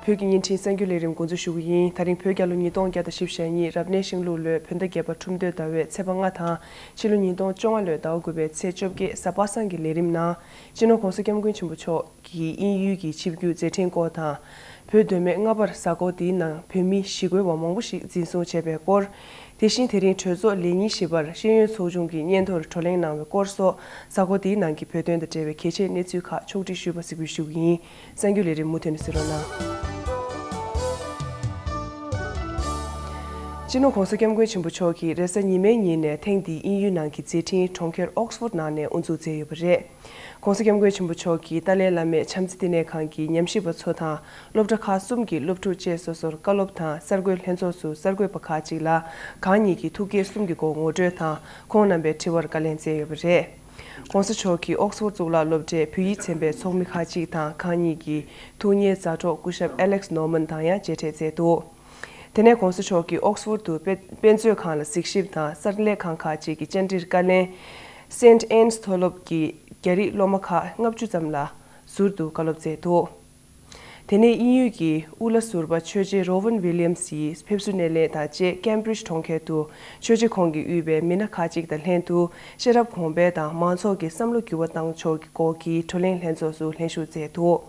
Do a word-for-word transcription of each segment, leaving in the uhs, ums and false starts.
བོད་ཀྱི་བརྙན་འཕྲིན་གསར་འགྱུར་ལས་རིམ་འགོ་འཛུགས་ཞུ་གི་ཡིན། ད་རིང་བོད་རྒྱལ་ལོ་ཉིས་སྟོང་བརྒྱ་དང་བཞི་བཅུ་ཞེ་གཉིས་རབ་གནས་ཤིང་ལུག་ལོའི་བོད་ཟླ་བརྒྱད་པ་ཁྲུམས་སྟོད་ཟླ་བའི་ཚེས་པ་ལྔ་དང་ཕྱི་ལོ་ཉིས་སྟོང་བཅོ་ལྔ་ལོའི་ཟླ་བ་དགུ་པའི་ཚེས་བཅོ་བརྒྱད་གཟའ་པ་སངས་ཀྱི་ལས་རིམ་ནང་སྤྱི་ནོར་༸གོང་ས་༸སྐྱབས་མགོན་ཆེན་པོ་མཆོག་གིས་དབྱིན་ཡུལ་གྱི་ཆིབས་བསྒྱུར་མཛད་འཕྲིན་སྐོར་དང་། བོད་མདོ་སྨད་རྔ་བར་གཟའ་འཁོར་འདིའི་ནང་བོད་མི་ཞི་རྒོལ་བ་མང་པོ་ཞིག་འཛིན་བཟུང་བྱས་པའི་སྐོར། དེ་བཞིན་དེ་རིང་གྲོས་ཚོགས་ལས་ཉིན་བཞི་པར་ཤེས་ཡོན་ཚོགས་ཆུང་གི་སྙན་ཐོར་བགྲོ་གླེང་གནང་བའི་སྐོར་སོགས་གཟའ་འཁོར་འདིའི་ནང་གི་བོད་དོན་དང་འབྲེལ་བའི་གལ་ཆེའི་གནས་ཚུལ་ཁག་ཕྱོགས་སྒྲིག་ཞུས་པ་གཟིགས་འབུལ་ཞུ་གི་ཡིན། གསར་འགྱུར་ལས་རིམ་མུ་མཐུད་ནས་གཟིགས་རོགས་གནང་། སྤྱི་ནོར་༸གོང་ས་༸སྐྱབས་མགོན་ཆེན་པོ་མཆོག་གིས་རེས་གཟའ་ཉི་མའི་ཉིན་ནས་ཐེངས་འདིའི་དབྱིན་ཡུལ་ནང་གི་མཛད་འཕྲིན་གྲོང་ཁྱེར་ཨོག་སི་ཕོར་ནང་ནས་དབུ་འཛུགས་མཛད་ཡོད་པ་རེད། ༸གོང་ས་༸སྐྱབས་མགོན་ཆེན་པོ་མཆོག་གིས་ཏཱ་ལའི་བླ་མའི་བྱམས་བརྩེ་བསྟི་གནས་ཁང་གི་ཉམས་ཞིབ་པ་ཚོ་དང་སློབ་གྲྭ་ཁག་གསུམ་གྱི་སློབ་ཕྲུག་བཅས་སོ་སོར་བཀའ་སློབ་དང་གསར་འགོད་ལྷན་ཚོགས་སུ་གསར་འགོད་པ་ཁག་ཅིག་ལ་གང་ཉིད་ཀྱི་ཐུགས་བསྐྱེད་གསུམ་གྱི་སྐོར་ངོ་སྤྲོད་དང་ཁོང་རྣམ་པའི་དྲི་བར་བཀའ་ལན་སྩལ་ཡོད་པ་རེད། ༸གོང་ས་མཆོག་གིས་ཨོག་སི་ཕོར་གཙུག་ལག་སློབ་གྲྭའི་བོད་ཡིག་ཚན་པའི་ཚོགས་མི་ཁག་ཅིག་དང་གང་ཉིད་ཀྱི་ཐུགས་མཉེས་མཛའ་གྲོགས་སྐུ་ཞབས་ཨེ་ལེག་སི་ནོར་མན་དང་ཡང་མཇལ་འཕྲད་མཛད་འདུག་དེ་ནས་༸གོང་ས་མཆོག་གིས་ཨོག་སི་ཕོར་དུ་དཔེ་དཔེ་མཛོད་ཁང་ལ་གཟིགས་ཞིབ་དང་གསར་ལས་ཁང་ཁག་ཅིག་གི་བཅར་འདྲིར་བཀའ་ལན། སེན་ཊི་ཨེན་སི་མཐོ་སློབ་ཀྱི་རྒྱ་རིགས་སློབ་མ་ཁག་ལྔ་བཅུ་ཙམ་ལ་ཟུར་དུ་བཀའ་སློབ་མཛད་འདུག་དེ་ནས་དབྱིན་ཡུལ་གྱི་དབུ་བླ་ཟུར་པ་ཆོས་རྗེ་རོ་ཝན་ཝི་ལི་ཡམ་སི་ཡི་ཕེབས་བསུ་སྣེ་ལེན་དང་བཅས་ཀེམ་བྷྲིཇ་གྲོང་ཁྱེར་དུ་ཆོས་རྗེ་ཁོང་གིས་དབུས་པའི་མི་སྣ་ཁག་ཅིག་དང་ལྷན་དུ་ཤེས་རབ་གོང་འཕེལ་དང་མང་ཚོགས་ཀྱི་བསམ་བློ་འགྱུར་བ་བཏང་ཕྱོགས་ཀྱི་སྐོར་གྱི་བགྲོ་གླེང་ལྷན་ཚོགས་སུ་ལྷན་ཞུགས་མཛད་འདུག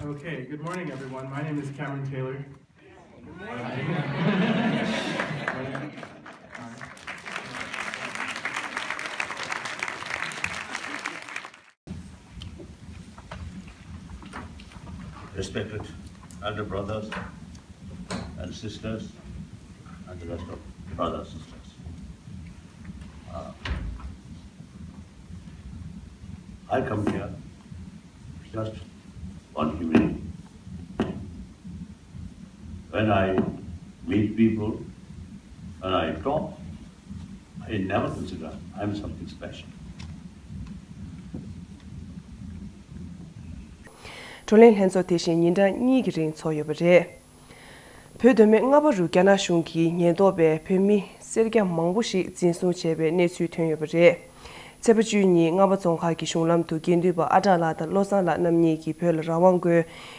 Okay, good morning, everyone. My name is Cameron Taylor. Respected elder brothers and sisters and the rest of brothers and sisters. Uh, I come here just one humility. When I meet people, when I talk, I never consider I am something special. བགྲོ་གླེང་ལྷན་ཚོགས་དེ་བཞིན་ཉིན་གྲངས་གཉིས་ཀྱི་རིང་འཚོགས་ཡོད་པ་རེད། བོད་མདོ་སྨད་རྔ་བ་རུ་རྒྱ་ནག་གཞུང་གིས་ཉེན་རྟོག་པས་བོད་མི་སེར་སྐྱ་མང་པོ་ཞིག་འཛིན་བཟུང་བྱས་པའི་གནས་ཚུལ་ཐོན་ཡོད་པ་རེད། ཚེས་པ་བཅུ་གཉིས་རྔ་བ་རྫོང་ཁག་གི་གཞུང་ལམ་དུ་དགེ་འདུན་པ་ཨ་གྲགས་ལགས་དང་བློ་བཟང་ལགས་རྣམ་གཉིས་ཀྱིས་བོད་ལ་རང་དབང་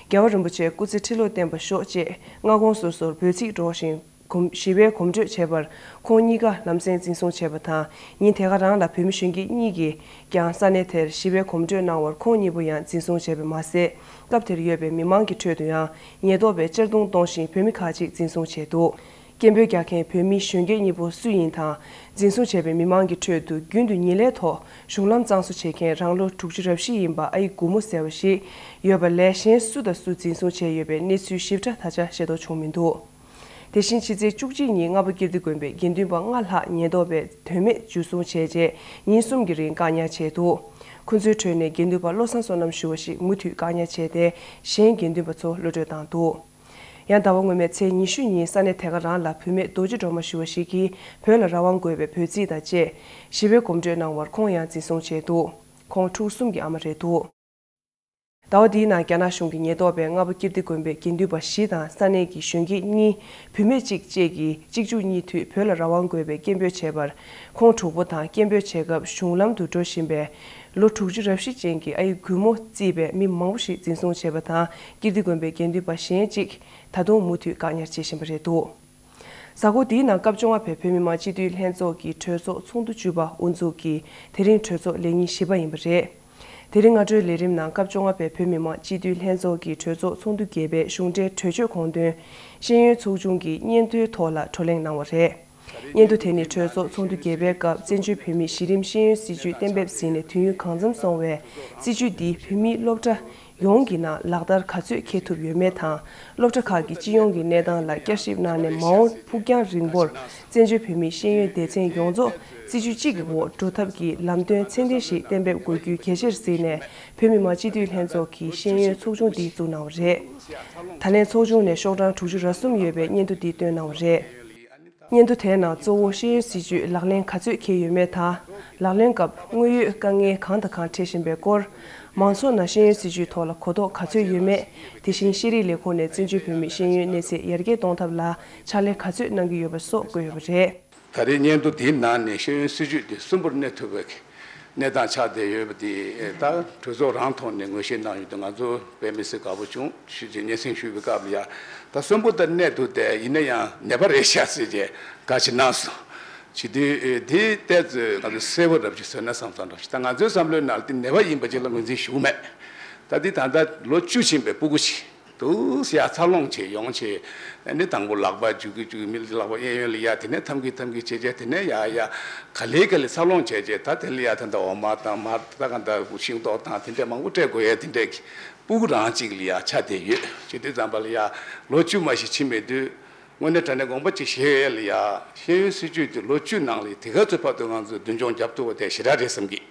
དགོས། རྒྱལ་བ་རིན་པོ་ཆེ་སྐུ་ཚེ་ཁྲི་ལོར་བརྟན་པར་ཤོག་ཅེས་སྔ་དགོང་སོ་སོར་འབོད་ཚིག་སྒྲོག་བཞིན་གོམ་ཞི་བའི་གོམ་བགྲོད་བྱས་པར་ཁོང་གཉིས་ཀ་ལམ་སེང་འཛིན་བཟུང་བྱས་པ་དང་ཉིན་དེ་ག་རང་ལ་བོད་མི་གཞོན་སྐྱེས་གཉིས་ཀྱིས་ཀྱང་ས་གནས་དེར་ཞི་བའི་གོམ་བགྲོད་གནང་བར་ཁོང་གཉིས་པོ་ཡང་འཛིན་བཟུང་བྱས་པ་མ་ཟད། སྐབས་དེར་ཡོད་པའི་མི་མང་གི་ཁྲོད་དུ་ཡང་ཉེན་རྟོག་པས་གཅར་རྡུང་གཏོང་བཞིན་བོད་མི་ཁག་ཅིག་འཛིན་བཟུང་བྱས་འདུག་སྐད་འབོད་རྒྱག་མཁན་བོད་མི་གཞོན་སྐྱེས་གཉིས་པོ་སུ་ཡིན་དང་། འཛིན་བཟུང་བྱས་པའི་མི་མང་གི་ཁྲོད་དུ་རྒྱུན་དུ་ཉིན་ལས་ཐོག་གཞུང་ལམ་གཙང་བཟོ་བྱེད་མཁན་རང་ལོ་དྲུག་ཅུ་རེ་བཞི་ཡིན་པ་ཨ་ཡི་གུ་མོ་ཟེར་བ་ཞིག་ཡོད་པ་ལས་གཞན་སུ་དང་སུ་འཛིན་བཟུང་བྱས་ཡོད་པའི་གནས་ཚུལ་ཞིབ་ཕྲ་ད་ཆ་ཤེས་རྟོགས་བྱུང་མི་འདུག་དེ་བཞིན་ཕྱི་ཚེས་བཅུ་གཅིག་ཉིན་རྔ་བ་ཀིརྟི་དགོན་པའི་དགེ་འདུན་པ་ལྔ་ལྷག་ཉེན་རྟོག་པས་དོན་མེད་འཇུ་བཟུང་བྱས་རྗེས་ཉིན་གསུམ་གྱི་རིང་བཀག་ཉར་བྱས་འདུག་ཁོ་ཚོའི་ཁྲོད་ནས་དགེ་འདུན་པ་བློ་བཟང་བསོད་ནམས་ཞུ་བ་ཞིག་མུ་མཐུད་བཀག་ཉར་བྱས་ཏེ་གཞན་དགེ་འདུན་པ་ཚོ་གློད་གྲོལ་བཏང་འདུག་ཡང་ཟླ་བ་སྔོན་མའི་ཚེས་ཉི་ཤུ་ཉིན་ས་གནས་དེ་ག་རང་ལ་བུད་མེད་རྡོ་རྗེ་སྒྲོལ་མ་ཞུ་བ་ཞིག་གིས་བོད་ལ་རང་དབང་དགོས་པའི་འབོད་ཚིག་དང་བཅས་ཞི་བའི་གོམ་བགྲོད་གནང་བར་ཁོང་ཡང་འཛིན་བཟུང་བྱས་འདུག་ཁོང་ཕྲུག་གསུམ་གྱི་ཨ་མ་རེད་འདུག་ཟླ་བ་འདིའི་ནང་རྒྱ་ནག་གཞུང་གི་ཉེན་རྟོག་པས་རྔ་བ་ཀིརྟི་དགོན་པའི་དགེ་འདུན་པ་བཞི་དང་ས་གནས་ཀྱི་གཞོན་སྐྱེས་གཉིས། བུད་མེད་གཅིག་བཅས་ཀྱིས་གཅིག་མཇུག་གཉིས་མཐུད་བོད་ལ་རང་དབང་དགོས་པའི་སྐད་འབོད་བྱས་པར། ཁོང་དྲུག་པོ་དང་སྐད་འབོད་བྱེད་སྐབས་གཞུང་ལམ་དུ་འགྲོ་བཞིན་པའི་ལོ་དྲུག་ཅུ་རེ་བཞི་ཅན་གྱི་ཨ་ཡི་གུར་མོ་བརྩིས་པའི་མི་མང་པོ་ཞིག་འཛིན་བཟུང་བྱས་པ་དང་། ཀིརྟི་དགོན་པའི་དགེ་འདུན་པ་གཞན་གཅིག་ད་དུང་མུ་མཐུད་བཀག་ཉར་བྱེད་བཞིན་པ་རེད་འདུག་གཟའ་འཁོར་འདིའི་ནང་སྐབས་བཅོ་ལྔ་པའི་བོད་མི་མང་སྤྱི་འཐུས་ལྷན་ཚོགས་ཀྱི་གྲོས་ཚོགས་ཚོགས་འདུ་བཅུ་པ་དབུ་འཛུགས་ཀྱིས་དེ་རིང་གྲོས་ཚོགས་ལས་ཉིན་བཞི་པ་ཡིན་པ་རེད། དེ་རིང་སྔ་དྲོའི་ལས་རིམ་ནང་སྐབས་བཅོ་ལྔ་པའི་བོད་མི་མང་སྤྱི་འཐུས་ལྷན་ཚོགས་ཀྱི་གྲོས་ཚོགས་ཚོགས་འདུ་བརྒྱད་པའི་གཞུང་འབྲེལ་གྲོས་ཆོད་དགོངས་དོན་ཤེས་ཡོན་ཚོགས་ཆུང་གི་སྙན་ཐོའི་ཐོག་ལ་བགྲོ་གླེང་གནང་བ་རེད། སྙན་ཐོ་དེ་ནི་གྲོས་ཚོགས་ཚོགས་འདུ་བརྒྱད་པའི་སྐབས་བཙན་བྱོལ་བོད་མིའི་གཞི་རིམ་ཤེས་ཡོན་སྲིད་བྱུས་གཏན་འབེབས་ཟིན་ནས་དུས་ཡུན་གང་འཚམ་སོང་བའི་སྲིད་བྱུས་འདིས་བོད་མིའི་སློབ་གྲྭ་ཡོངས་ཀྱི་ནང་ལག་བསྟར་ག་ཚོད་འཁེལ་ཐུབ་ཡོད་མེད་དང་། སློབ་གྲྭ་ཁག་གི་སྤྱི་ཡོངས་ཀྱི་གནས་སྟངས་ལ་བསྐྱར་ཞིབ་གནང་ནས་མ་འོངས་ཕུགས་རྒྱང་རིང་པོར་བཙན་བྱོལ་བོད་མིའི་ཤེས་ཡོན་སྡེ་ཚན་ཡོངས་རྫོགས་སྲིད་བྱུས་གཅིག་གི་འོག་འགྲོ་ཐབས་ཀྱི་ལམ་སྟོན་ཚད་ལྡན་ཞིག་གཏན་འབེབས་དགོས་རྒྱུ་གལ་ཆེར་གཟིགས་ནས་བོད་མི་མང་སྤྱི་འཐུས་ལྷན་ཚོགས་ཀྱིས་ཤེས་ཡོན་ཚོགས་ཆུང་འདི་བཙུགས་གནང་བ་རེད། ད་ལན་ཚོགས་ཆུང་ནས་ཤོག་གྲངས་དྲུག་ཅུ་རེ་གསུམ་ཡོད་པའི་སྙན་ཐོ་འདི་བཏོན་གནང་བ་རེད། སྙན་ཐོ་དེའི་ནང་གཙོ་བོ་ཤེས་ཡོན་སྲིད་བྱུས་ལག་ལེན་ག་ཚོད་འཁེལ་ཡོད་མེད་དང་། ལག་ལེན་སྐབས་དངོས་ཡོད་དཀའ་ངལ་གང་དང་གང་འཕྲད་བཞིན་པའི་སྐོར། མང་ཚོགས་ནང་ཤེས་ཡོན་སྲིད་བྱུས་ཐོག་ལ་གོ་རྟོགས་ག་ཚོད་ཡོད་མེད། དེ་བཞིན་ཤེས་རིག་ལས་ཁུངས་ནས་བཙན་བྱོལ་བོད་མིའི་ཤེས་ཡོན་གནས་ཚད་ཡར་རྒྱས་གཏོང་ཐབས་ལ་ཕྱག་ལས་ག་ཚོད་གནང་གི་ཡོད་པ་སོགས་བཀོད་ཡོད་པ་རེད། ད་རེས་སྙན་ཐོ་དེའི་ནང་ནས་ཤེས་ཡོན་སྲིད་བྱུས་དེ་གསོན་པོར་གནས་ཐུབ་པའི་ གནས་སྟངས་ཆགས་བསྡད་ཡོད་པ་དེ་ད་གྲོས་ཚོགས་རང་ཐོག་ནས་ངོས་བཞེས་གནང་ཡོད་དུས་ང་ཚོ་དཔེ་མི་སྲིད་དགའ་པོ་བྱུང་། ཞུས་ཅིག་སྙན་སེང་ཞུས་པའི་སྐབས་ལ་ཡ་ད་གསོན་པོ་ད་གནས་འདུག་སྟེ་ཡིན་ན་ཡང་ནད་པ་རེད་ཤག་ཟེར་བྱས་བཀའ་ཆད་གནང་སོང་། བྱེད་དུས་དེ་ཏོག་ཙམ་ང་ཚོ་གསལ་པོ་རབ་ཅིག་བཟོས་ན་བསམ་བསམ་འདྲ་ཞིག་ད་ང་ཚོའི་བསམ་བློའི་ནང་དེ་ནད་པ་ཡིན་པ་ཅིག་ལ་ངོས་འཛིན་ཞུ་གི་མེད། ད་དེ་ད་ལྟ་ལོ་བཅུ་ཕྱིན་པའི་སྤུ་གུ་ཞིག་འདུག་ཡ་འཚར་ལོངས་བྱས་ཡོང་བྱས། ཨ་ནི་དང་པོ་ལག་པ་འཇུ་གི་འཇུ་གི་མི་ལག་པ་གཡས་གཡོན་ལ་ཡ་དེ་ནས་འཐམ་གི་འཐམ་གི་བྱས་བྱས་དེ་ནས་ཡ་ཡ་ག་ལེ་ག་ལེ་འཚར་ལོངས་བྱས་བྱས་ད་དེ་ལ་ཡ་ད་ད་འོ་མ་དང་མར་ད་ག་ད་ཤིང་ཏོག་དང་དེ་འདྲས་མང་པོ་སྤྲད་དགོས་ཡ་དེ་འདྲས་ཀྱི་སྤུ་གུ་རང་གཅིག་ལ་ཡ་ཆགས་བསྡད་ཡོད། བྱེད་དུས་ཙམ་པ་ལ་ཡ་ལོ་བཅུ་མ་ཞིག་ཕྱིན་མེད་དུས་དངོས་གནས་དྲང་གནས་དགོངས་པ་ཅིག་བཞེས་ཡས་ལ་ཡ་ཤེས་ཡོན་སྲིད་བྱུས་དེ་ལོ་བཅུ་ནང་ལ་དེ་ག་ཚོད་བར་དུ་ང་ཚོས་མདུན་སྐྱོང་རྒྱབ་ཐུབ་པ་དེ་ཞེ་དྲག་རེད་བསམ་གི།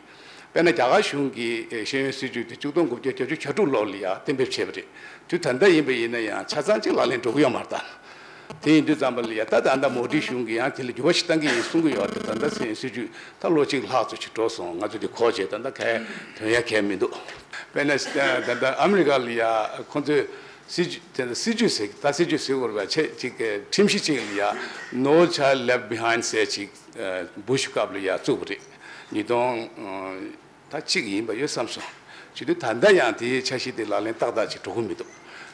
དཔེར་ན་རྒྱ་གར་གཞུང་གིས་ཤེས་ཡོན་སྲིད་བྱུས་དེ་ཆིག་སྟོང་དགུ་བརྒྱ་བརྒྱད་ཅུ་གྱ་དྲུག་ལོ་ལ་ཡང་གཏན་འབེབས་བྱས་པ་རེད། དུས་ད་ལྟ་ཡིན་པ་ཡིན་ན་ཡང་ཆ་ཚང་གཅིག་ལག་ལེན་འགྲོ་གི་ཡོད་མ་རེད་ད། དེ་ཡིན་དུས་ཙམ་པ་ལ་ཡང་ད་ད་ལྟ་མོ་དི་གཞུང་གིས་ཡང་དེ་ལ་འགྱུར་བ་ཞིག་གཏང་གི་ཡིན་གསུང་གི་ཡོད་རེད། ད་ལྟ་ཤེས་ཡོན་སྲིད་བྱུས་ད་ལོ་གཅིག་ལྷག་ཙམ་ཞིག་འགྲོ་སོང་། ང་ཚོ་དེ་གོ་བྱས་ད་ལྟ་གའི་དོན་ཡ་གའི་མི་འདུག་དཔེར་ན་ད་ལྟ་ཨ་མི་རི་ཀ་ལ་ཡང་ཁོང་ཚོས་སྲིད་བྱུས་དེ་ལ་སྲིད་བྱུས་ཟེར་ད་སྲིད་བྱུས་ཟེར་དགོས་རེད་པ། ཆེ་གཅིག་གི་ཁྲིམས་གཞི་གཅིག་ལ་ཡང་No Child Left Behind ཟེར་གཅིག་བུ་ཤི་སྐབས་ལ་ཡང་བཙུགས་པ་རེད། ཉིས་སྟོང་ད་གཅིག་ཡིན་པ་ཡོད་བསམ་སོང་། བྱེད་དུས་ད་ལྟ་ཡང་དེའི་འཆར་གཞི་དེ་ལག་ལེན་ཏག་ཏག་ཅིག་འགྲོ་གི་མི་འདུག་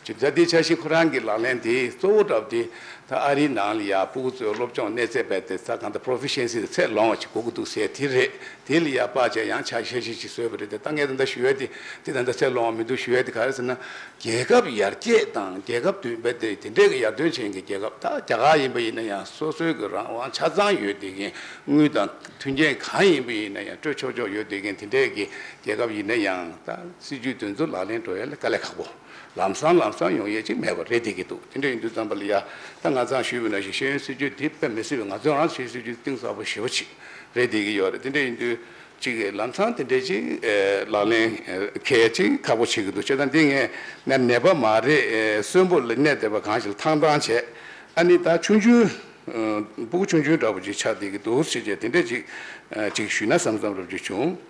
བྱེད་དུས་ད་དེའི་འཆར་གཞི་ཁོ་རང་གི་ལག་ལེན་དེ་གཙོ་བོ་གྲུབ་སྟེ་ད་ཨ་རིའི་ནང་ལ་ཡང་སྤུ་གུ་ཚོའི་སློབ་སྦྱོང་གནས་ཚད་རྦད་དེ་ད་གང་ལྟར་པོ་རོ་ཕི་ཤན་སི་དེ་ཚད་ལོངས་པ་ཅིག་དགོས་ཀྱི་འདུག་ཟེར་དེ་རེད། དེ་ལ་ཡང་དཔག་བྱས་ཡང་འཆར་གཞི་ཞིག་བཟོས་པ་རེད་དེ། ད་ངས་ད་ལྟ་ཞུ་ཡས་དེ་དེ་ད་ལྟ་ཚད་ལོངས་པ་མི་འདུག་ཞུ་ཡས་དེ་ག་རེ་ཟེར་ན། རྒྱལ་ཁབ་ཡར་རྒྱས་དང་རྒྱལ་ཁབ་དུས་རྦད་དེ་དེ་འདྲས་ཀྱི་ཡར་ཐོན་ཅན་གྱི་རྒྱལ་ཁབ་ད་རྒྱ་གར་ཡིན་པ་ཡིན་ན་ཡང་སོ་སོའི་གི་རང་དབང་ཆ་ཚང་ཡོད་བསྡད་མཁན། དངུལ་དང་མཐུན་རྐྱེན་གང་ཡིན་པ་ཡིན་ན་ཡང་སྤྲོད་ཆོག་ཆོག་ཡོད་བསྡད་མཁན་དེ་འདྲས་ཀྱི་རྒྱལ་ཁབ་ཡིན་ན་ཡང་ད་སྲིད་ཇུས་དེ་ཚོ་ལག་ལེན་འགྲོ་ཡ་ལ་དཀའ་ལས་ཁག་པོ། ལམ་སང་ལམ་སང་ཡོང་ཡས་ཅིག་མེད་པ་རེད་བསྡད་ཀྱི་འདུག་དེ་འདྲ་ཡིན་དུས་ཙམ་པ་ལ་ཡ་ད་ང་ཚང་ཞུས་པ་ནང་བཞིན་ཤེས་ཡོན་སྲིད་ཇུས་འདི་དཔེ་མི་སྲིད་པའི་ང་ཚོའི་རང་ཤེས་ཡོན་སྲིད་ཇུས་གཏིང་ཟབ་པོ་ཞེ་པོ་ཅིག་རེད་བསྡད་ཀྱི་ཡོད་རེད། དེ་འདྲ་ཡིན་དུས། གཅིག་གི་ལམ་སང་དེ་འདྲའི་ཅིག་ཨེ་ལག་ལེན་ཨེ་འཁེལ་ཡ་ཅིག་ཁག་པོ་བྱེད་ཀྱི་འདུག་བྱས་ཙང་འདི་ངས་ང་ནད་པ་མ་རེད། ཨེ་གསོན་པོ་ལ་གནས་བསྡད་པ་གང་ཞིག་ལ་ཐང་ཐང་བྱས། ཨ་ནི་ད་ཆུང་ཆུང་ཨེ་སྤུ་གུ་ཆུང་ཆུང་འདྲ་པོ་ཅིག་ཆགས་བསྡད་ཀྱི་འདུག་ཟེར་བྱས་དེ་འདྲ་ཅིག་ཨེ་ཅིག་ཞུས་ན་བསམ་བསམ་རབ་ཅིག་བྱུང་།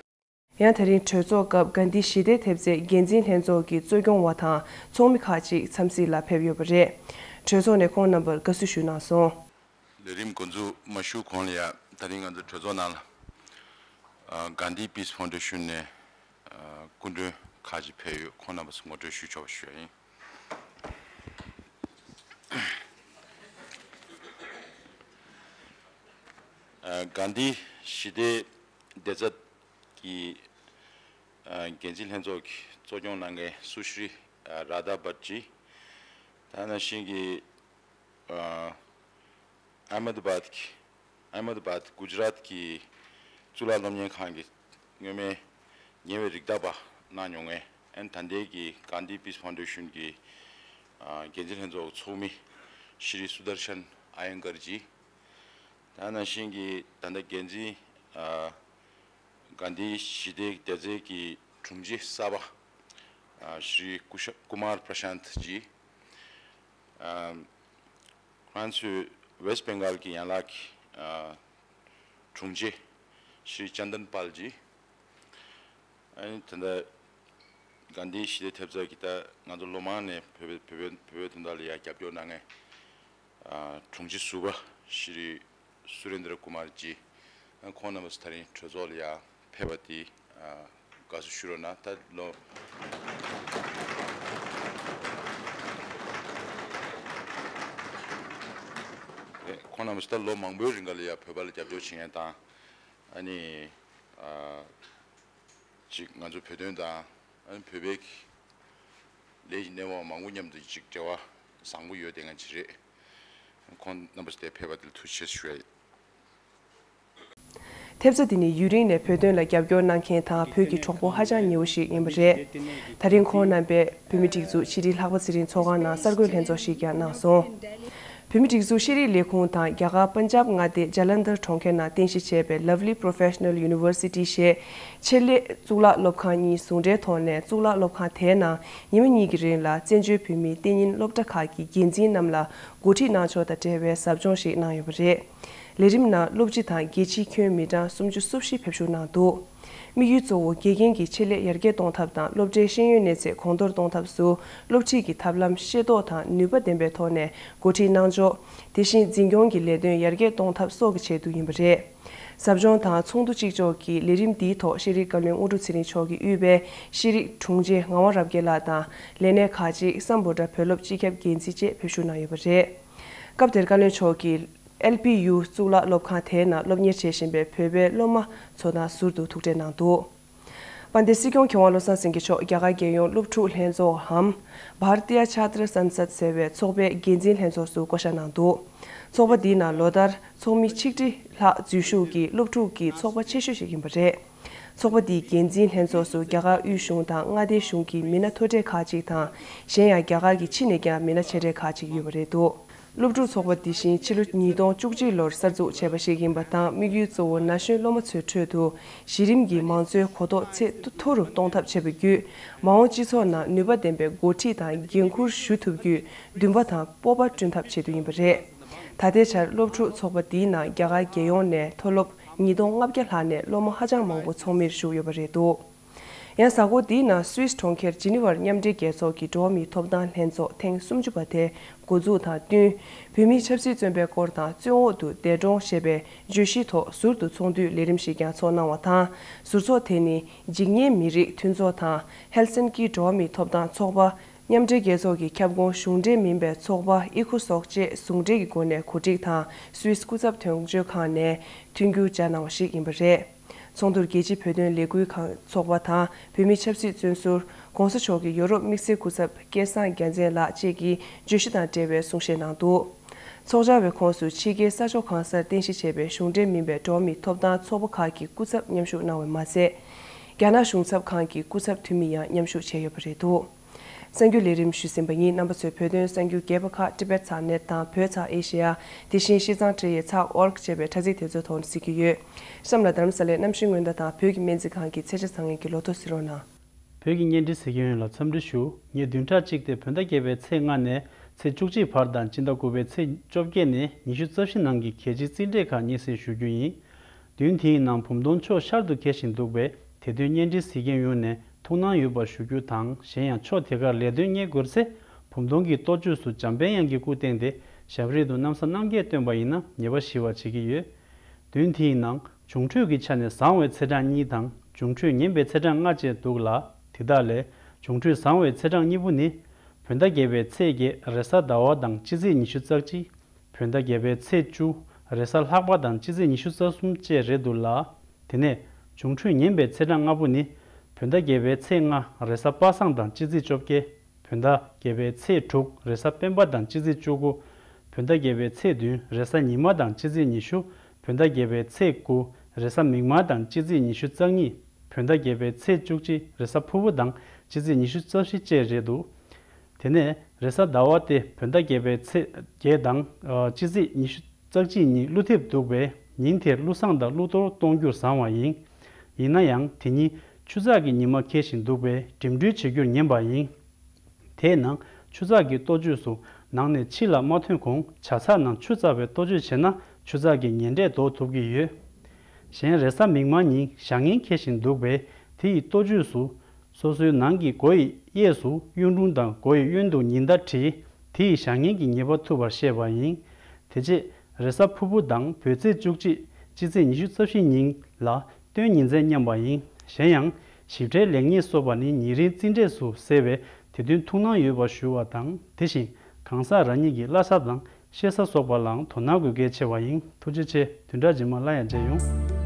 ཡང་དེ་རིང་གྲོས་ཚོགས་སྐབས་གྷན་དྷི་ཞི་བདེ་ཐེབས་རྩའི་འགན་འཛིན་ལྷན་ཚོགས་ཀྱི་གཙོ་སྐྱོང་བ་དང་ཚོགས་མི་ཁག་ཅིག་འཚམས་གཟིགས་ལ་ཕེབས་ཡོད་པ་རེད། གྲོས་ཚོགས་ནས་ཁོང་རྣམ་པར་དགའ་བསུ་ཞུས་གནང་སོང་། ལས་རིམ་འགོ་འཛུགས་མ་ཞུ་གོང་ལ་ཡ་ད་རིང་ང་ཚོ་གྲོས་ཚོགས་ནང་ལ་ཨ་གྷན་དྷི་པིས་ཕའུན་ཌེ་ཤན་ནས་ཨ་སྐུ་མགྲོན་ཁག་ཅིག་ཕེབས་ཡོད། ཁོང་རྣམ་པ་ཚོ་ངོ་སྤྲོད་ཞུ་ཆོག་པ་ཞུ་ཡ་ཡིན། ཨ་གྷན་དྷི་ཞི་བདེ་བདེ་རྩ་གི་ཨ་འགན་འཛིན་ལྷན་ཚོགས་ཀྱི་གཙོ་སྐྱོང་གནང་མཁན་སུ་ཤྲི་ཨ་ར་དྷ་བྷཊ་ཇི། ད་ནང་བཞིན་གྱི་ཨ་ཨ་མེ་ད་བཱད་ཀྱི་ཨ་མེ་ད་བཱད་གུ་ཇ་རཱད་ཀྱི་གཙུག་ལག་སློབ་གཉེར་ཁང་གི་སྔོན་མའི་ཉེ་བའི་རིགས་བདག་པ་གནང་མྱོང་མཁན། ཨན་ད་ལྟའི་གི་གྷན་དྷི་པིས་ཕའུན་ཌེ་ཤན་གྱི་ཨ་འགན་འཛིན་ལྷན་ཚོགས་ཚོགས་མི་ཤྲི་སུ་དར་ཤན་ཨ་ཡང་ཀར་ཇི། ད་ནང་བཞིན་གྱི་ད་ལྟ་འགན་འཛིན་ཨ་གྷན་དྷི་ཞི་བདེ་བདེ་རྩའི་གི་དྲུང་ཆེ་གསར་པ་ཨ་ཤྲི་ཀུ་ཤ་ཀུ་མར་པྲ་ཤཱནཐ་ཇི། ཨ་ང་ཚོའི་ཝེསྟ་བེང་གྷལ་གྱི་ཡན་ལག་གི་ཨ་དྲུང་ཆེ་ཤྲི་ཅན་དན་པཱལ་ཇི། ཨ་ནི་ད་ལྟ་གྷན་དྷི་ཞི་བདེ་ཐེབས་རྩ་གི་ད་ང་ཚོ་ལོ་མང་ནས་བོད་པའི་བོད་པའི་བོད་པའི་དོན་དག་ལ་ཡ་རྒྱབ་སྐྱོར་གནང་མཁན་ཨ་དྲུང་ཆེ་ཟུར་པ་ཤྲི་སུ་རེན་དྲ་ཀུ་མར་ཇི། ཨ་ཁོང་རྣམ་པ་ཚོ་ད་རིང་གྲོས་ཚོགས་ལ་ཡ་ཕེབས་པ་དེ་ཨ་དགའ་བསུ་ཞུ་རོགས་གནང་། ད་ལོ་ཁོང་རྣམ་པ་ཚོ་ད་ལོ་མང་པོའི་རིང་ག་ལ་ཡ་བོད་པ་ལ་རྒྱབ་སྐྱོར་བྱེད་མཁན་དང་། ཨ་ནི་ཨ་ཅིག་ང་ཚོ་བོད་དོན་དང་ཨ་ནི་བོད་པའི་ལས་ཀྱི་སྣེ་མོ་མང་པོ་མཉམ་དུ་ཅིག་འབྲེལ་བ་བཟང་པོ་ཡོད་བསྡད་མཁན་ཅིག་རེད། ཁོང་རྣམ་པ་ཚོ་དེ་ཕེབས་པ་དེ་ལ་ཐུགས་རྗེ་ཆེ་ཞུ་ཡ་ཡིན། ཐེབས་རྩ་འདི་ནི་ཡུན་རིང་ནས་བོད་དོན་ལ་རྒྱབ་སྐྱོར་གནང་མཁན་དང་བོད་ཀྱི་གྲོགས་པོ་ཧ་ཅང་ཉེ་བོ་ཞིག་ཡིན་པ་རེད། ད་རིང་ཁོང་རྣམ་པས་བོད་མིའི་སྒྲིག་འཛུགས་ཕྱི་དྲིལ་ལྷག་པ་ཚེ་རིང་ཚོགས་ཁང་ནང་གསར་འགོད་ལྷན་ཚོགས་ཤིག་ཀྱང་གནང་སོང་། བོད་མིའི་སྒྲིག་འཛུགས་ཤེས་རིག་ལས་ཁུངས་དང་རྒྱ་གར་པན་ཇབ་མངའ་སྡེ་ཇ་ལན་དར་གྲོང་ཁྱེར་ནང་རྟེན་གཞི་བྱས་པའི་Lovely Professional University ཞེས་ཆེད་ལས་གཙུག་ལག་སློབ་ཁང་གཉིས་ཟུང་འབྲེལ་ཐོག་ནས་གཙུག་ལག་སློབ་ཁང་དེའི་ནང་ཉི་མ་གཉིས་ཀྱི་རིང་ལ་བཙན་བྱོལ་བོད་མིའི་གཏན་ཉིན་སློབ་གྲྭ་ཁག་གི་འགན་འཛིན་རྣམས་ལ་འགོ་ཁྲིད་གནང་ཕྱོགས་དང་འབྲེལ་བའི་ཟབ་སྦྱོང་ཞིག་གནང་ཡོད་པ་རེད། ལས་རིམ་ནང་སློབ་སྤྱི་དང་རྒྱལ་སྤྱིའི་ཁྱོན་མི་གྲངས་སུམ་ཅུ་སོ་བཞི་ཕེབས་བཞུགས་གནང་འདུག་དམིགས་ཡུལ་གཙོ་བོ་དགེ་རྒན་གྱི་ཆེད་ལས་ཡར་རྒྱས་གཏོང་ཐབས་དང་སློབ་གྲྭའི་ཤེས་ཡོན་གནས་ཚད་གོང་མཐོར་གཏོང་ཐབས་སུ་སློབ་ཁྲིད་ཀྱི་ཐབས་ལམ་ཤེས་རྟོགས་དང་ནུས་པ་ལྡན་པའི་ཐོག་ནས་འགོ་ཁྲིད་གནང་ཕྱོགས། དེ་བཞིན་འཛིན་སྐྱོང་གི་ལས་དོན་ཡར་རྒྱས་གཏོང་ཐབས་སོགས་ཀྱི་ཆེད་དུ་ཡིན་པ་རེད། ཟབ་སྦྱོང་དང་ཚོགས་འདུ་གཅིག་ལྕོགས་ཀྱིས་ལས་རིམ་འདིའི་ཐོག་ཤེས་རིག་བཀའ་བློན་དངོས་གྲུབ་ཚེ་རིང་མཆོག་གིས་དབུས་པའི་ཤེས་རིག་དྲུང་ཆེ་ངག་དབང་རབ་རྒྱས་ལགས་དང་ལས་སྣེ་ཁག་ཅིག་སམ་བྷོ་ཊ་བོད་སློབ་སྤྱི་ཁྱབ་འགན་འཛིན་བཅས་ཕེབས་བཞུགས་གནང་ཡོད་པ་རེད། སྐབས་དེར་བཀའ་བློན་མཆོག་གིས། ཨེལ་པི་ཡུ་གཙུག་ལག་སློབ་ཁང་དེའི་ནང་སློབ་གཉེར་བྱེད་བཞིན་པའི་བོད་པའི་སློབ་མ་ཚོ་དང་ཟུར་དུ་ཐུག་འཕྲད་གནང་འདུག་དཔལ་ལྡན་སྲིད་སྐྱོང་མཁས་དབང་བློ་བཟང་སེང་གེ་མཆོག་རྒྱ་གར་རྒྱལ་ཡོངས་སློབ་ཕྲུག་ལྷན་ཚོགས་འམ། Bharatiya Chhatra Sansad ཟེར་བའི་ཚོགས་པའི་འགན་འཛིན་ལྷན་ཚོགས་སུ་བསྐོ་བཞག་གནང་འདུག་ཚོགས་པ་འདིའི་ནང་ལོ་ལྟར་ཚོགས་མི་ཆིག་ཁྲི་ལྷག་འཛུལ་ཞུགས་ཀྱིས་སློབ་ཕྲུག་གི་ཚོགས་པ་ཆེ་ཤོས་ཤིག་ཡིན་པ་རེད། ཚོགས་པ་འདིའི་འགན་འཛིན་ལྷན་ཚོགས་སུ་རྒྱ་གར་དབུས་གཞུང་དང་མངའ་སྡེ་གཞུང་གི་མི་སྣ་མཐོ་གྲས་ཁག་ཅིག་དང་། གཞན་ཡང་རྒྱ་གར་གྱི་ཕྱི་ནས་ཀྱང་མི་སྣ་ཆེ་གྲས་ཁག་ཅིག་ཡོད་པ་རེད་འདུག་སློབ་ཕྲུག་ཚོགས་པ་འདི་བཞིན་ཕྱི་ལོ་ཉིས་སྟོང་བཅུ་གཅིག་ལོར་གསར་འཛུགས་བྱས་པ་ཞིག་ཡིན་པ་དང་། དམིགས་ཡུལ་གཙོ་བོ་ན་གཞོན་སློབ་མ་ཚོའི་ཁྲོད་དུ་གཞི་རིམ་གྱི་མང་གཙོའི་གོ་རྟོགས་ཚད་མཐོ་རུ་གཏོང་ཐབས་བྱེད་པ་བརྒྱུད། མ་འོངས་སྤྱི་ཚོགས་ནང་ནུས་པ་ལྡན་པའི་འགོ་ཁྲིད་དང་འགན་འཁུར་ཞུ་ཐུབ་རྒྱུའི་འདུན་པ་དང་སྤོབས་པ་བསྐྲུན་ཐབས་བྱེད་དུ་ཡིན་པ་རེད། ད་ལྟའི་ཆར་སློབ་ཕྲུག་ཚོགས་པ་འདིའི་ནང་རྒྱ་གར་རྒྱལ་ཡོངས་ནས་མཐོ་སློབ་ཉིས་སྟོང་ལྔ་བརྒྱ་ལྷག་ནས་སློབ་མ་ཧ་ཅང་མང་པོ་ཚོགས་མིར་ཞུགས་ཡོད་པ་རེད་འདུག་ཡང་གཟའ་འཁོར་འདིའི་ནང་སུད་སི་གྲོང་ཁྱེར་ཇི་ནི་ཝར་མཉམ་འབྲེལ་རྒྱལ་ཚོགས་ཀྱི་འགྲོ་བ་མིའི་ཐོབ་ཐང་ལྷན་ཚོགས་ཐེངས་སུམ་ཅུ་པ་དེ་འགོ་འཛུགས་དང་བསྟུན། བོད་མིའི་ཆབ་སྲིད་བཙོན་པའི་སྐོར་དང་བཙོན་འོག་ཏུ་འདས་གྲོངས་ཞེས་པའི་བརྗོད་གཞིའི་ཐོག་ཟུར་དུ་ཚོགས་འདུའི་ལས་རིམ་ཞིག་ཀྱང་ཚོགས་གནང་བ་དང་། ཟུར་ཚོགས་དེ་ནི་འཇིགས་ཉེན་མི་རིགས་མཐུན་ཚོགས་དང་ཧེལ་སན་ཀི་འགྲོ་བ་མིའི་ཐོབ་ཐང་ཚོགས་པ། མཉམ་འབྲེལ་རྒྱལ་ཚོགས་ཀྱི་ཁྱབ་ཁོངས་གཞུང་འབྲེལ་མིན་པའི་ཚོགས་པ་ཨི་ཁོ་སོག་བཅས་ཟུང་འབྲེལ་གྱི་སྒོ་ནས་གོ་སྒྲིག་དང་སུད་སི་སྐུ་ཚབ་དོན་གཅོད་ཁང་ནས་མཐུན་འགྱུར་སྦྱར་གནང་བ་ཞིག་ཡིན་པ་རེད། ཚོགས་འདུར་རྒྱལ་སྤྱིའི་བོད་དོན་ལས་འགུལ་ཁང་ཚོགས་པ་དང་བོད་མིའི་ཆབ་སྲིད་བཙོན་ཟུར་༧གོང་ས་མཆོག་གི་ཡོ་རོབ་དམིགས་བསལ་སྐུ་ཚབ་སྐལ་བཟང་རྒྱལ་མཚན་ལགས་བཅས་ཀྱིས་བརྗོད་གཞི་དང་འབྲེལ་བའི་གསུང་བཤད་གནང་འདུག་ཚོགས་བཅར་བའི་ཁོངས་སུ་ཕྱི་རྒྱལ་ས་ཕྱོགས་གང་སར་རྟེན་གཞི་བྱས་པའི་གཞུང་འབྲེལ་མིན་པའི་འགྲོ་བ་མིའི་ཐོབ་ཐང་ཚོགས་པ་ཁག་གི་སྐུ་ཚབ་མཉམ་ཞུགས་གནང་བ་མ་ཟད། རྒྱ་ནག་གཞུང་ཚབ་ཁང་གི་སྐུ་ཚབ་འཐུས་མི་ཡང་མཉམ་ཞུགས་བྱས་ཡོད་པ་རེད་འདུག་གསར་འགྱུར་ལས་རིམ་ཞུས་ཟིན་པ་ཡིན། རྣམ་པ་ཚོས་བོད་དོན་གསར་འགྱུར་རྒྱས་པ་ཁག་Tibet Satnet དང་བོད་ཚགས་ཨེ་ཤེ་ཡ། དེ་བཞིན་ཤིས་ཙང་ཁྲི་ཡའི་ཚགས་ཨོར་ཅེས་པའི་དྲ་ཚིགས་དེ་ཚོའི་ཐོག་ནས་གཟིགས་ཀྱི་ཡོད། གཤམ་ལ་རྡ་རམ་ས་ལའི་གནམ་གཤིས་སྔོན་བརྡ་དང་བོད་ཀྱི་སྨན་རྩིས་ཁང་གི་ཚེས་ཆ་བཟང་ངན་གྱི་ལོ་ཐོ་གཟིགས་རོགས་གནང་། བོད་ཀྱི་བརྙན་འཕྲིན་གཟིགས་མཁན་ཡོངས་ལ་འཚམས་འདྲི་ཞུ། ཉེ་བདུན་ཕྲག་གཅིག་སྟེ་བོད་ཟླ་བརྒྱད་པའི་ཚེས་ལྔ་ནས་ཚེས་བཅུ་གཅིག་བར་དང་སྤྱི་ཟླ་དགུ་པའི་ཚེས་བཅོ་བརྒྱད་ནས་ཉི་ཤུ་རྩ་བཞི་ནང་གི་གལ་ཆེའི་རྩིས་འབྲས་ཁག་སྙན་སེང་ཞུ་རྒྱུ་ཡིན། བདུན་དེའི་ནང་བུམ་སྟོང་ཕྱོགས་ཤར་དུ་འཁེལ་བཞིན་འདུག་པས། དེ་དོན་བརྙན་འཕྲིན་གཟིགས་མཁན་ཡོངས་ནས་ཐུགས་སྣང་ཡོད་པ་ཞུ་རྒྱུ་དང་། གཞན་ཡང་ཕྱོགས་དེ་གར་ལས་དོན་གཉེར་དགོས་ཚེ། བུམ་སྟོང་གི་གཏོ་བཅོས་སུ་འཇམ་དཔལ་དབྱངས་ཀྱི་སྐུ་བསྟན་ཏེ། ཞབས་རལ་དུ་གནམ་ས་གནམ་རྒྱས་བཏོན་པ་ཡིན་ན་ཉེས་པ་ཞི་བར་བྱེད་ཀྱི་ཡོད། བདུན་དེའི་ནང་འབྱུང་འཕྲོད་ཀྱི་ཆ་ནས་བཟང་བའི་ཚེས་གྲངས་གཉིས་དང་། འབྱུང་འཕྲོད་ངན་པའི་ཚེས་གྲངས་ལྔ་བཅས་འདུག་ལ། དེ་དག་ལས་འབྱུང་འཕྲོད་བཟང་བའི་ཚེས་གྲངས་གཉིས་པོ་ནི། བོད་ཟླ་བརྒྱད་པའི་ཚེས་བརྒྱད་རེས་གཟའ་ཟླ་བ་དང་སྤྱི་ཚེས་ཉི་ཤུ་རྩ་གཅིག་བོད་ཟླ་བརྒྱད་པའི་ཚེས་བཅུ་རེས་གཟའ་ལྷག་པ་དང་སྤྱི་ཚེས་ཉི་ཤུ་རྩ་གསུམ་བཅས་རེད་འདུག་ལ། དེ་ནས་འབྱུང་འཕྲོད་ངན་པའི་ཚེས་གྲངས་ལྔ་པོ་ནི། བོད་ཟླ་བརྒྱད་པའི་ཚེས་ལྔ་རེས་གཟའ་པ་སངས་དང་སྤྱི་ཚེས་བཅོ་བརྒྱད། བོད་ཟླ་བརྒྱད་པའི་ཚེས་དྲུག་རེས་གཟའ་སྤེན་པ་དང་སྤྱི་ཚེས་བཅུ་དགུ། བོད་ཟླ་བརྒྱད་པའི་ཚེས་བདུན་རེས་གཟའ་ཉི་མ་དང་སྤྱི་ཚེས་ཉི་ཤུ། བོད་ཟླ་བརྒྱད་པའི་ཚེས་དགུ་རེས་གཟའ་མིག་དམར་དང་སྤྱི་ཚེས་ཉི་ཤུ་རྩ་གཉིས། བོད་ཟླ་བརྒྱད་པའི་ཚེས་བཅུ་གཅིག་རེས་གཟའ་ཕུར་བུ་དང་སྤྱི་ཚེས་ཉི་ཤུ་རྩ་བཞི་བཅས་རེད་འདུག་དེ་ནས་རེས་གཟའ་ཟླ་བ་སྟེ་བོད་ཟླ་བརྒྱད་པའི་ཚེས་བརྒྱད་དང་། ཨ། སྤྱི་ཚེས་ཉི་ཤུ་རྩ་གཅིག་ཉིན་ཀླུ་ཐེབས་འདུག་པས། ཉིན་དེར་ཀླུ་བསངས་དང་ཀླུ་གཏོར་གཏོང་རྒྱུར་བཟང་བ་ཡིན། ཡིན་ན་ཡང་དེ་ཉིན་ཆུ་ཚགས་ཀྱི་ཉི་མ་འཁེལ་བཞིན་འདུག་པས་འགྲིམ་འགྲུལ་བྱེད་རྒྱུར་ཉན་པ་ཡིན། དེས་ན་ཆུ་ཚགས་ཀྱི་གཏོ་བཅོས་སུ་ནང་ནས་ཕྱི་ལ་མ་ཐོན་གོང་ཇ་ཚགས་ནང་ཆུ་བཙགས་པའི་གཏོ་བཅོས་བྱས་ན་ཆུ་ཚགས་ཀྱི་ཉེན་འབྲས་ཟློག་ཐུབ་ཀྱི་ཡོད། གཞན་རེས་གཟའ་མིག་དམར་ཉིན་བྱ་ངན་འཁེལ་བཞིན་འདུག་པས་དེ་ཡི་གཏོ་བཅོས་སུ། སོ་སོའི་ནང་གི་སྒོ་ཡི་གཡས་སུ་གཡུང་དྲུང་དང་སྒོ་ཡི་གཡོན་དུ་ཉི་ཟླ་བྲིས། དེ་ཡི་བྱ་ངན་གྱི་ཉེས་པ་ཐུབ་པར་བཤད་པ་ཡིན། དེ་རྗེས་རེས་གཟའ་ཕུར་བུ་དང་བོད་ཚེས་བཅུ་གཅིག་སྤྱི་ཚེས་ཉི་ཤུ་རྩ་བཞི་ཉིན་ལ་སྟོན་ཉིན་མཚན་མཉམ་པ་ཡིན། གཞན་ཡང་ཞིབ་ཕྲའི་ལེགས་ཉེས་སོགས་པ་ནི་ཉིན་རེའི་རྩིས་འབྲས་སུ་གསལ་བས་དེ་དོན་ཐུགས་སྣང་ཡོད་པ་ཞུ་བ་དང་། དེ་བཞིན་གང་ཟག་རང་ཉིད་ཀྱི་གླ་ཆ་དང་། ཤེས་ས་སོགས་པ་ལའང་དོ་སྣང་དགོས་གལ་ཆེ་བ་ཡིན། ཐུགས་རྗེ་ཆེ། བདུན་ཕྲག་རྗེས་མ་སླར་ཡང་མཇལ་ཡོང་།